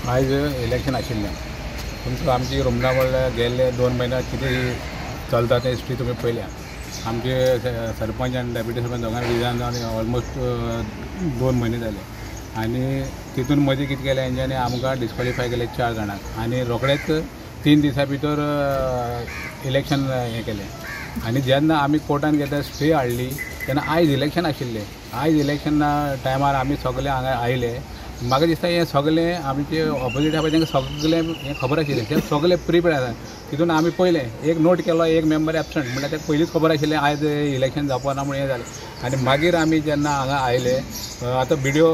आयज इलेक्शन आशिल्लें तुमकां आमची रुमडा गेल्ले 2 म्हयने कितें चलता तें हिस्ट्री तुमी पळयल्या. आमचे सरपंच आनी डेप्युटी सरपंच दोगांय रिजायन जावन ऑलमोस्ट 2 म्हयने जाले आनी तितून मदीं कितें केलें हेंच्यांनी आमकां डिस्क्वॉलिफाय केलें 4 जाणांक आनी रोखडेच 3 दिसां भितर इलेक्शन हें केलें. आनी जेन्ना आमी कोर्टान गेले स्टे हाडली तेन्ना आयज इलेक्शन आशिल्लें. आयज इलेक्शन टायमार आमी सगळे हांगा आयले. म्हाका दिसता हें सगळें आमचे ऑपोजीट आसा तांकां सगळें हें खबर आशिल्लें, ते सगळे प्रिपेड आसा. तितून आमी पळयलें एक नोट केलो एक मेंबर एबसंट म्हणल्यार तेका पयलींच खबर आशिल्लें आयज इलेक्शन जावपा ना म्हूण हें जालें. आनी मागीर आमी जेन्ना हांगा आयले आतां बी डी ओ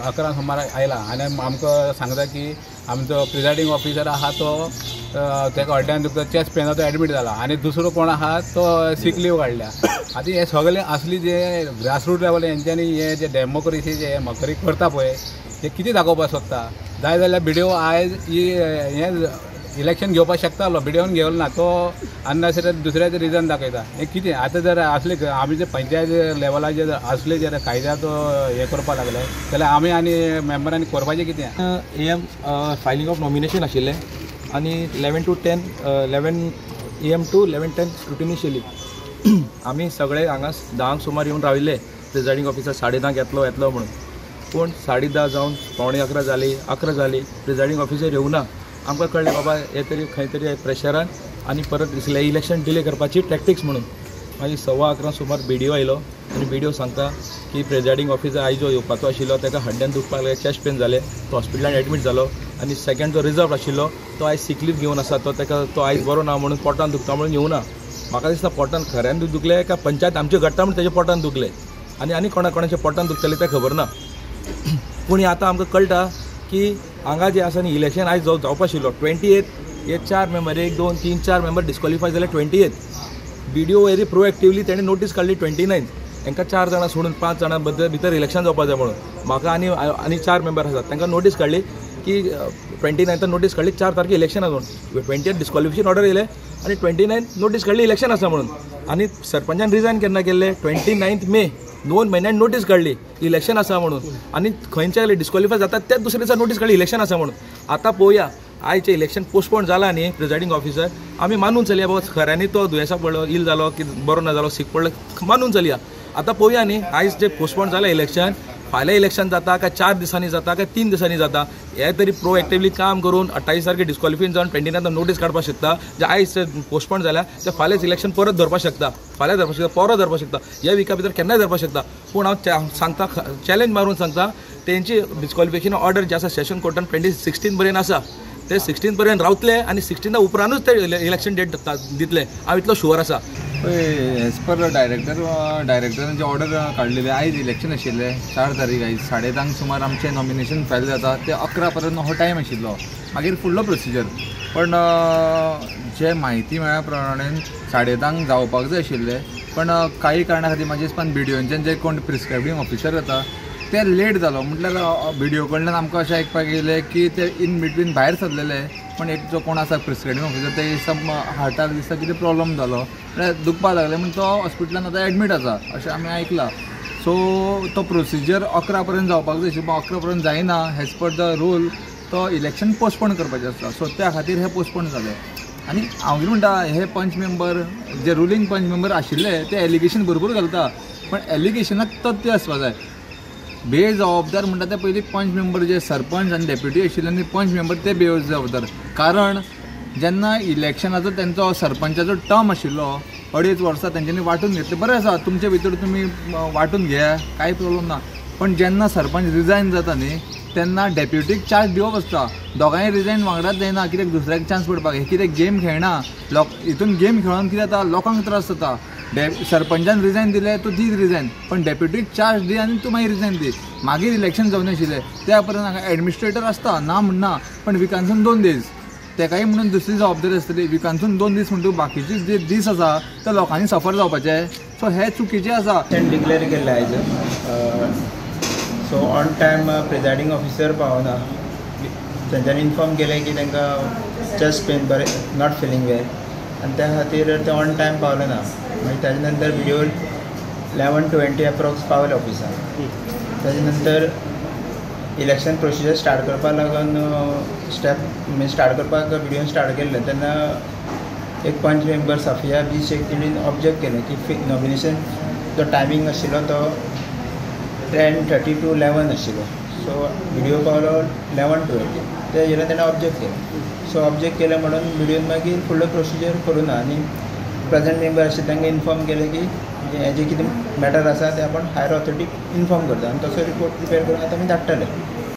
11 सुमार आयला आनी आमकां सांगता की आमचो प्रिजायडींग ऑफिसर आहा तो ताका हड्ड्यान दुखता, चेस्ट पेन तो एडमीट जाला आनी दुसरो कोण आहा तो सीक लीव काडल्या. आतां हें सगळें असली जे ग्रासरूट लेवल हेंच्यांनी हे जे डेमोक्रेसी जे मकरी करता पळय ते कितें दाखोवपाक सोदता. जाय जाल्यार बी डी ओ आयज हें इलेक्शन घेवपाक शकतालो, बी डी ओन घेवलो ना, तो अननेसेसरी दुसऱ्याचें रिजन दाखयता. हें कितें आतां जर असले आमी जे पंचायत लेवलाचेर असले जर कायद्याचो हें करपाक लागले जाल्यार आमी आनी मेंबरांनी करपाचें कितें. A M filing of nomination आशिल्लें आनी 11 to 10 11 AM to 11:10 scrutiny आशिल्ली. आमी सगळे हांगा 10 सुमार येवन राविल्ले. प्रिजायडींग ऑफिसर 10:30 येतलो येतलो म्हणून, पूण 10:30 जावन 10:45 जाली, 11 जाली, प्रिजायडींग ऑफिसर येवना. आमकां कळ्ळें बाबा हे तरी खंय तरी प्रेशरान आनी परत दिसलें इलेक्शन डिले करपाची टॅक्टिक्स म्हणून. मागीर 11:15 सुमार बी डी ओ आयलो आनी बी डी ओ सांगता की प्रिजायडींग ऑफिसर आयज जो येवपाचो आशिल्लो ताका हड्ड्यान दुखपाक लागलें, चेस्ट पेन जालें, तो हॉस्पिटलान एडमीट जालो आनी सेकंड जो रिजर्व आशिल्लो तो आयज सिक लीव घेवन आसा, तो ताका तो आयज बरो ना म्हणून पोटान दुखता म्हणून येवना. म्हाका दिसता पोटान खऱ्यान दुखलें काय पंचायत आमच्यो घडटा म्हणून तेज्या पोटान दुखलें आनी आनी कोणा कोणाच्या पोटान दुखतलें तें खबर ना. पूण आतां आमकां कळटा की हांगा जें आसा न्ही इलेक्शन आयज जावपा आशिल्लो 28 हे 4 मेंबर 1 2 3 4 मेंबर डिस्क्वॉलिफाय जाले 28. B D O very proactively तेणें नोटीस काडली 29 हांकां 4 जाणां सोडून 5 जाणां भितर इलेक्शन जावपा जाय म्हणून. म्हाका आनी आनी 4 मेंबर आसात तांकां नोटीस काडली की 29 नोटीस काडली 4 तारखे इलेक्शन आसा म्हणून. 28 डिस्क्वॉलिफिकेशन ऑर्डर येयलें आनी 29 नोटीस काडली इलेक्शन आसा म्हणून. आनी सरपंचान रिजायन केन्ना केल्लें 29 मे, 2 म्हयन्यान नोटीस काडली इलेक्शन आसा म्हणून. आनी खंयच्या डिस्क्वॉलिफाय जाता त्याच दुसऱ्या दिसा नोटीस काडली इलेक्शन आसा म्हणून. आतां पळोवया आयचें इलेक्शन पोस्टपोन जालां न्ही प्रिजायडींग ऑफिसर आमी मानून चलया बाबा खऱ्यांनी तो दुयेंसा पडलो, इल जालो की बरो ना जालो, सीक पडलो, मानून चलया. आतां पळोवया न्ही आयज जें पोस्टपोन जालें इलेक्शन फाल्यां इलेक्शन जाता काय 4 दिसांनी जाता काय 3 दिसांनी जाता हे तरी प्रोएक्टिवली काम करून 28 तारखे डिस्क्वॉलिफाय जावन 29 नोटीस काडपाक शकता. जे आयज पोस्टपोन जाल्या ते फाल्यांच इलेक्शन परत धरपाक शकता, फाल्यां धरपाक शकता, परत धरपाक शकता, ह्या विका भितर केन्नाय धरपाक शकता. पूण हांव सांगता, चॅलेंज मारून सांगता, तेंची डिस्क्वॉलिफिकेशन ऑर्डर जे आसा सेशन कोर्टान 2016 पर्यंत आसा, ते 16 पर्यंत रावतले आनी 16 उपरांतूच ते इलेक्शन डेट दितले, हांव इतलो शुअर आसा. पळय एज पर डायरेक्टर, डायरेक्टरान जे ऑर्डर काडलेले आयज इलेक्शन आशिल्लें 4 तारीख, आयज 10:30 सुमार आमचें नॉमिनेशन फायल जाता, ते 11 पर्यंत हो टायम आशिल्लो, मागीर फुडलो प्रोसिजर. पण जे म्हायती मेळ्ळ्या प्रमाणे 10:30 जावपाक जाय आशिल्लें, पण काही कारणा खातीर म्हाजे हिसपान बी डी ओच्यान जे कोण प्रिस्क्रायबींग ऑफिसर जाता ते लेट जालो. म्हटल्यार बी डी ओ कडल्यान आमकां अशें आयकपाक येयलें की ते इन बिटवीन भायर सरलेले, पण एक जो कोण आसा प्रिस्क्रायबींग ऑफिसर ते दिसता हार्टाक दिसता कितें प्रॉब्लम जालो म्हळ्यार दुखपाक लागलें म्हण तो हॉस्पिटलान आतां एडमीट आसा अशें आमी आयकलां. सो तो प्रोसिजर 11 पर्यंत जावपाक जाय आशिल्लो, 11 पर्यंत जायना एज पर the rule तो इलेक्शन पोस्टपोन करपाचें आसता. सो त्या खातीर हें पोस्टपोन जालें. आनी हांव कितें म्हणटा, हे पंच मेंबर जे रुलींग पंच मेंबर आशिल्ले ते एलिगेशन भरपूर घालता, पण एलिगेशनाक तथ्य आसपा जाय. बेजबाबदार म्हणटा ते पयलीं पंच मेंबर जे सरपंच आनी डेप्युटी आशिल्ले आनी पंच मेंबर ते बेजबाबदार. कारण जेन्ना इलेक्शनाचो तेंचो सरपंचाचो टर्म आशिल्लो 2.5 वर्सां तेंच्यांनी वांटून घेतलें, बरें आसा तुमचे भितर तुमी वांटून घेया कांय प्रॉब्लम ना, पण जेन्ना सरपंच रिजायन जाता न्ही तेन्ना डेप्युटीक चार्ज दिवप आसता. दोगांय रिजायन वांगडाच जायना कित्याक दुसऱ्याक चान्स पडपाक. हे कितें गेम खेळना, लोक हितून गेम खेळोन कितें जाता लोकांक त्रास जाता. सरपंचान रिजायन दिलें तूं दी रिजायन, पण डेप्युटीक चार्ज दी आनी तूं मागीर रिजायन दी. मागीर इलेक्शन जावना आशिल्लें त्या उपरांत हांगा एडमिनिस्ट्रेटर आसता ना म्हणना, पण विकांसून 2 दीस तेकाय म्हणून दुसरी जबाबदारी आसतली. विकांसून 2 दीस म्हणटकूच बाकीचे जे दीस आसा ते लोकांनी सफर जावपाचे. सो हें चुकीचें आसा. डिक्लेअर केल्लें आयज, so on time presiding officer पावना. तेंच्यांनी इन्फॉर्म केलें की तांकां चेस्ट पेन बरें not filling वेल आनी त्या खातीर ते ऑन टायम पावले ना. मागीर ताजे नंतर बी डी ओ 11:20 अप्रॉक्स पावले ऑफिसान. ताजे नंतर इलेक्शन प्रोसिजर स्टार्ट करपाक लागून स्टेप म्हणजे स्टार्ट करपाक बीडीओन स्टार्ट केल्लें तेन्ना एक पंच मेंबर सफिया बी शेख तिणें ऑब्जेक्ट केलें की नॉमिनेशन जो टायमींग आशिल्लो तो 10:30 to 11 आशिल्लो. सो बीडीओ पावलो 11:20, ते जेन्ना तेणें ऑब्जेक्ट केलें. सो ऑब्जेक्ट केलें म्हणून बीडीओन मागीर फुडलो प्रोसिजर करूं ना आनी प्रेजेंट मेंबर आशिल्ले तांकां इन्फॉर्म केलें की हें जें कितें मॅटर आसा तें आपूण हायर ऑथॉरिटीक इन्फॉर्म करता आनी तसो रिपोर्ट प्रिपेर करून आतां आमी धाडटले.